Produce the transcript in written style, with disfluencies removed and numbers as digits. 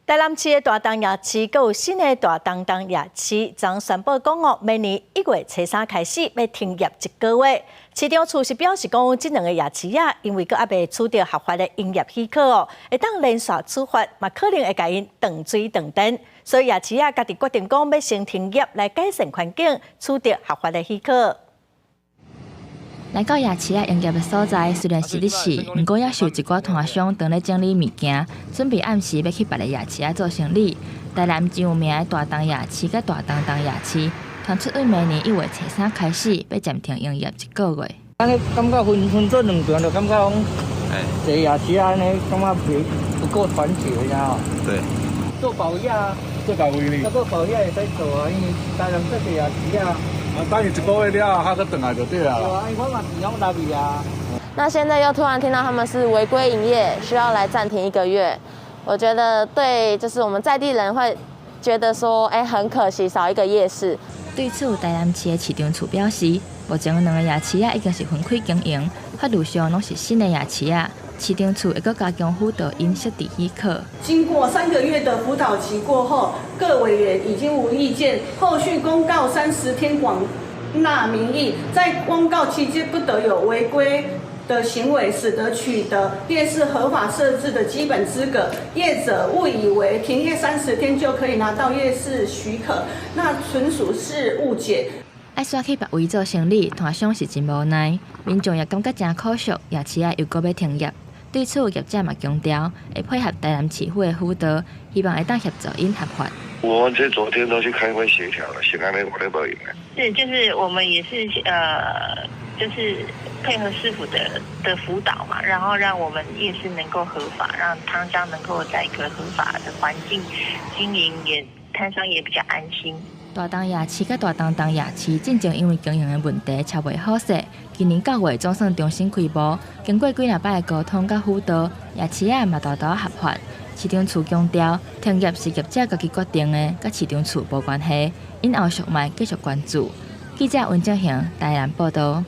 台南市的大東夜市，閣有新的大東東夜市，昨宣布講哦，明年1月初3開始欲停業一個月。市長處是表示講，這兩个夜市仔，因為閣猶未取得合法的營業許可哦，會當連續處罰，嘛可能會共𪜶斷水斷電，所以夜市仔家己決定講欲先停業來改善環境，取得合法的許可。來到夜市仔營業的所在，雖然是咧試，毋過也是有一寡攤商當咧整理物件，準備暗時欲去別个夜市仔做生理。台南真有名的大東夜市佮大東東夜市，傳出對明年1月初3開始，欲暫停營業一個月。按呢感覺分做兩場，就感覺講，這夜市按呢感覺袂不夠團結，你知無？對。做保額，做到位呢？做保額會使做啊，因為台南這濟夜市啊。啊，等於一個月了後，還閣轉來就對啊。對啊，因為我嘛是攏來啊。那現在又突然聽到他們是違規營業，需要來暫停一個月，我覺得對，就是我們在地人會覺得說，欸，很可惜少一個夜市。對此，台南市的市長處表示，目前兩个夜市仔已經是分開經營，法律上攏是新的夜市仔。市長處會閣加強輔導𪜶設置許可。經過3個月的輔導期過後，各委員已經無意見，後續公告30天廣納民意，在公告期間不得有違規的行為，始得取得夜市合法設置的基本資格。業者誤以為停業30天就可以拿到夜市許可，那純屬是誤解。愛徙去別位做生理，攤商是真無奈，民眾也感覺誠可惜，夜市仔又閣欲停業。對此，業者嘛強調會配合台南市府的輔導，希望會當協助𪜶合法。我們這昨天都去開會協調了，現在我都無用。是，就是我們也是就是配合市府的輔導嘛，然後讓我們夜市能夠合法，讓攤商能夠在一個合法的環境經營，也攤商也比較安心。大東夜市佮大東東夜市進前因為經營的問題超袂好勢，今年9月總算重新開幕。經過幾若擺的溝通佮輔導，夜市仔嘛沓沓合法。市長處強調，停業是業者家己決定的，佮市長處無關係，𪜶後續嘛會繼續關注。記者溫正賢台南報導。